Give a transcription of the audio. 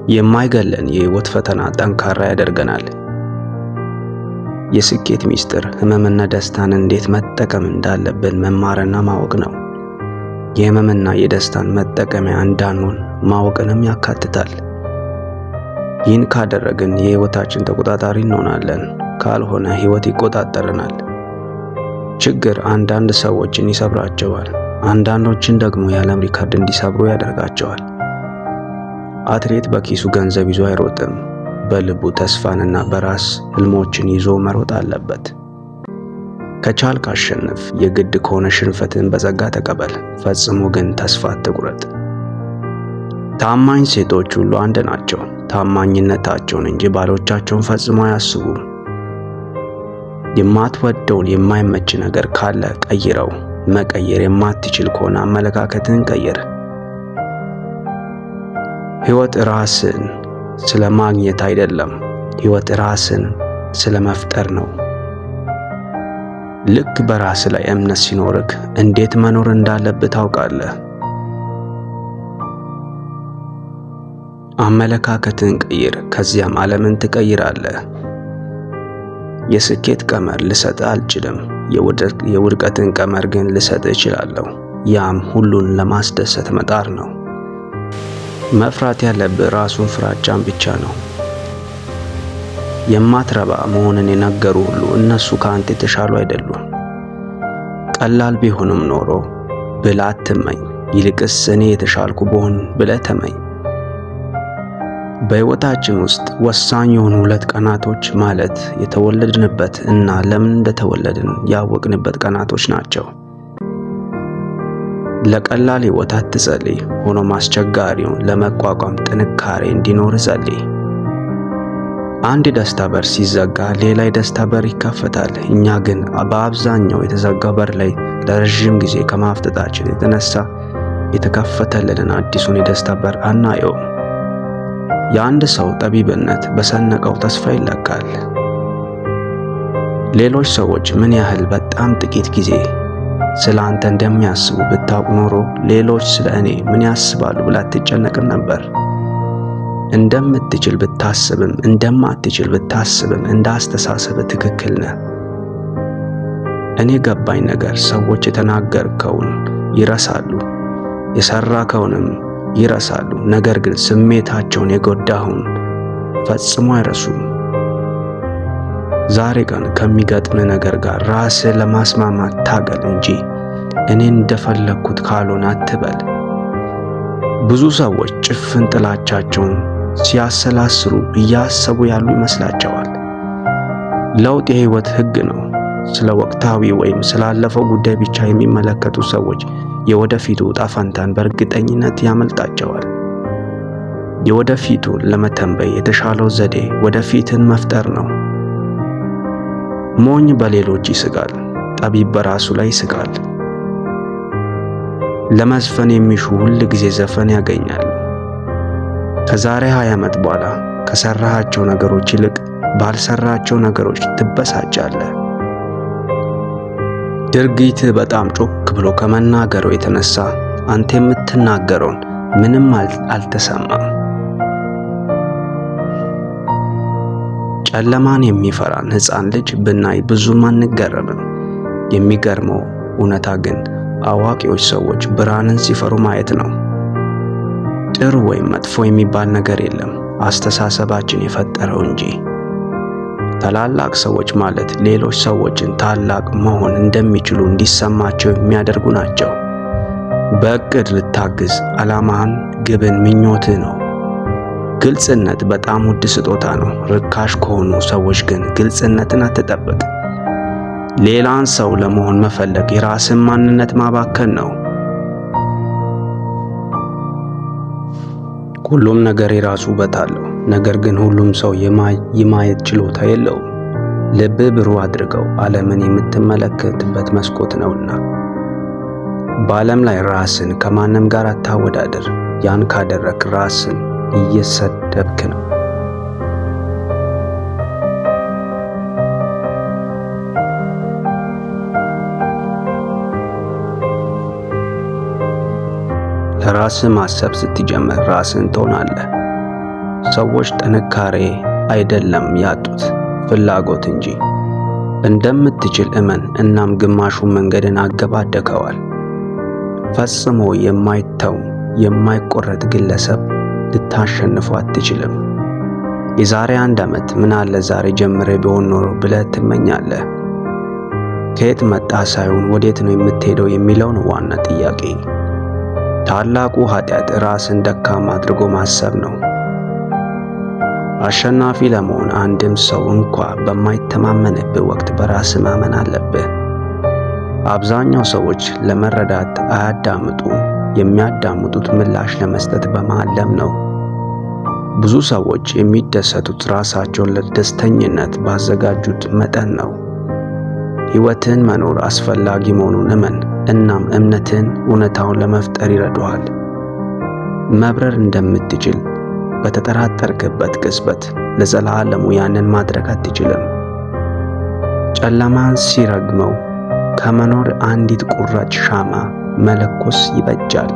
የማይገለን የህይወት ፈተና ጠንካራ ያደርገናል። የስኬት ሚስጥር ህመምና ደስታን እንዴት መጠቀም እንዳለብን መማርና ማወቅ ነው። የህመምና የደስታን መጠቀሚያ እንዳንሆን ማወቅንም ያካትታል። ይህን ካደረግን የህይወታችን ተቆጣጣሪ እንሆናለን። ካልሆነ ህይወት ይቆጣጠረናል። ችግር አንዳንድ ሰዎችን ይሰብራቸዋል፣ አንዳንዶችን ደግሞ የዓለም ሪከርድ እንዲሰብሩ ያደርጋቸዋል። አትሌት በኪሱ ገንዘብ ይዞ አይሮጥም። በልቡ ተስፋንና በራስ ህልሞችን ይዞ መሮጥ አለበት። ከቻልክ አሸንፍ፣ የግድ ከሆነ ሽንፈትን በጸጋ ተቀበል። ፈጽሞ ግን ተስፋ አትቁረጥ። ታማኝ ሴቶች ሁሉ አንድ ናቸው። ታማኝነታቸውን እንጂ ባሎቻቸውን ፈጽሞ አያስቡም። የማትወደውን የማይመች ነገር ካለ ቀይረው። መቀየር የማትችል ከሆነ አመለካከትን ቀይር። ህይወት ራስን ስለ ማግኘት አይደለም። ህይወት ራስን ስለ መፍጠር ነው። ልክ በራስ ላይ እምነት ሲኖርክ እንዴት መኖር እንዳለብህ ታውቃለህ። አመለካከትን ቀይር፣ ከዚያም ዓለምን ትቀይራለህ። የስኬት ቀመር ልሰጥህ አልችልም፣ የውድቀትን ቀመር ግን ልሰጥህ እችላለሁ። ያም ሁሉን ለማስደሰት መጣር ነው። መፍራት ያለብህ ራሱን ፍራቻን ብቻ ነው። የማትረባ መሆንን የነገሩ ሁሉ እነሱ ከአንተ የተሻሉ አይደሉም። ቀላል ቢሆንም ኖሮ ብለህ አትመኝ፣ ይልቅስ እኔ የተሻልኩ ብሆን ብለህ ተመኝ። በሕይወታችን ውስጥ ወሳኝ የሆኑ ሁለት ቀናቶች ማለት የተወለድንበት እና ለምን እንደተወለድን ያወቅንበት ቀናቶች ናቸው። ለቀላል ሕይወት አትጸልይ፣ ሆኖም አስቸጋሪውን ለመቋቋም ጥንካሬ እንዲኖር ጸልይ። አንድ የደስታ በር ሲዘጋ ሌላ የደስታ በር ይከፈታል። እኛ ግን በአብዛኛው የተዘጋው በር ላይ ለረዥም ጊዜ ከማፍጠጣችን የተነሳ የተከፈተልንን አዲሱን የደስታ በር አናየውም። የአንድ ሰው ጠቢብነት በሰነቀው ተስፋ ይለካል። ሌሎች ሰዎች ምን ያህል በጣም ጥቂት ጊዜ ስለ አንተ እንደሚያስቡ ብታውቅ ኖሮ ሌሎች ስለ እኔ ምን ያስባሉ ብላ አትጨነቅም ነበር። እንደምትችል ብታስብም እንደማትችል ብታስብም እንደ አስተሳሰብ ትክክል ነህ። እኔ ገባኝ ነገር ሰዎች የተናገርከውን ይረሳሉ፣ የሰራከውንም ይረሳሉ። ነገር ግን ስሜታቸውን የጎዳኸውን ፈጽሞ አይረሱም። ዛሬ ቀን ከሚገጥም ነገር ጋር ራስህ ለማስማማት ታገል እንጂ እኔ እንደፈለግኩት ካልሆነ አትበል። ብዙ ሰዎች ጭፍን ጥላቻቸውን ሲያሰላስሉ እያሰቡ ያሉ ይመስላቸዋል። ለውጥ የህይወት ህግ ነው። ስለ ወቅታዊ ወይም ስላለፈው ጉዳይ ብቻ የሚመለከቱ ሰዎች የወደፊቱ ዕጣ ፈንታን በእርግጠኝነት ያመልጣቸዋል። የወደፊቱን ለመተንበይ የተሻለው ዘዴ ወደፊትን መፍጠር ነው። ሞኝ በሌሎች ይስቃል፣ ጠቢብ በራሱ ላይ ይስቃል። ለመዝፈን የሚሹ ሁል ጊዜ ዘፈን ያገኛሉ። ከዛሬ 20 ዓመት በኋላ ከሰራሃቸው ነገሮች ይልቅ ባልሰራቸው ነገሮች ትበሳጫለህ። ድርጊትህ በጣም ጮክ ብሎ ከመናገሩ የተነሳ አንተ የምትናገረውን ምንም አልተሰማም። ጨለማን የሚፈራን ሕፃን ልጅ ብናይ ብዙም አንገረምም። የሚገርመው እውነታ ግን አዋቂዎች ሰዎች ብርሃንን ሲፈሩ ማየት ነው። ጥሩ ወይም መጥፎ የሚባል ነገር የለም፣ አስተሳሰባችን የፈጠረው እንጂ። ታላላቅ ሰዎች ማለት ሌሎች ሰዎችን ታላቅ መሆን እንደሚችሉ እንዲሰማቸው የሚያደርጉ ናቸው። በእቅድ ልታግዝ ዓላማህን፣ ግብን፣ ምኞትህ ነው። ግልጽነት በጣም ውድ ስጦታ ነው። ርካሽ ከሆኑ ሰዎች ግን ግልጽነትን አትጠብቅ። ሌላን ሰው ለመሆን መፈለግ የራስን ማንነት ማባከን ነው። ሁሉም ነገር የራሱ ውበት አለው፣ ነገር ግን ሁሉም ሰው የማየት ችሎታ የለውም። ልብህ ብሩህ አድርገው፣ ዓለምን የምትመለከትበት መስኮት ነውና። በዓለም ላይ ራስን ከማንም ጋር አታወዳድር። ያን ካደረክ ራስን እየሰደብክ ነው። ለራስህ ማሰብ ስትጀምር ራስን ትሆናለህ። ሰዎች ጥንካሬ አይደለም ያጡት፣ ፍላጎት እንጂ። እንደምትችል እመን፣ እናም ግማሹን መንገድን አገባደከዋል። ፈጽሞ የማይተው የማይቆረጥ ግለሰብ ልታሸንፈው አትችልም። የዛሬ አንድ ዓመት ምን አለ ዛሬ ጀምሬ ቢሆን ኖሮ ብለህ ትመኛለህ። ከየት መጣ ሳይሆን ወዴት ነው የምትሄደው የሚለው ነው ዋና ጥያቄ። ታላቁ ኃጢአት ራስን ደካማ አድርጎ ማሰብ ነው። አሸናፊ ለመሆን አንድም ሰው እንኳ በማይተማመንብህ ወቅት በራስ ማመን አለብህ። አብዛኛው ሰዎች ለመረዳት አያዳምጡም። የሚያዳምጡት ምላሽ ለመስጠት በማለም ነው። ብዙ ሰዎች የሚደሰቱት ራሳቸውን ለደስተኝነት ባዘጋጁት መጠን ነው። ሕይወትን መኖር አስፈላጊ መሆኑን እመን፣ እናም እምነትን እውነታውን ለመፍጠር ይረዱሃል። መብረር እንደምትችል በተጠራጠርክበት ቅጽበት ለዘላለሙ ያንን ማድረግ አትችልም። ጨለማን ሲረግመው ከመኖር አንዲት ቁራጭ ሻማ መለኮስ ይበጃል።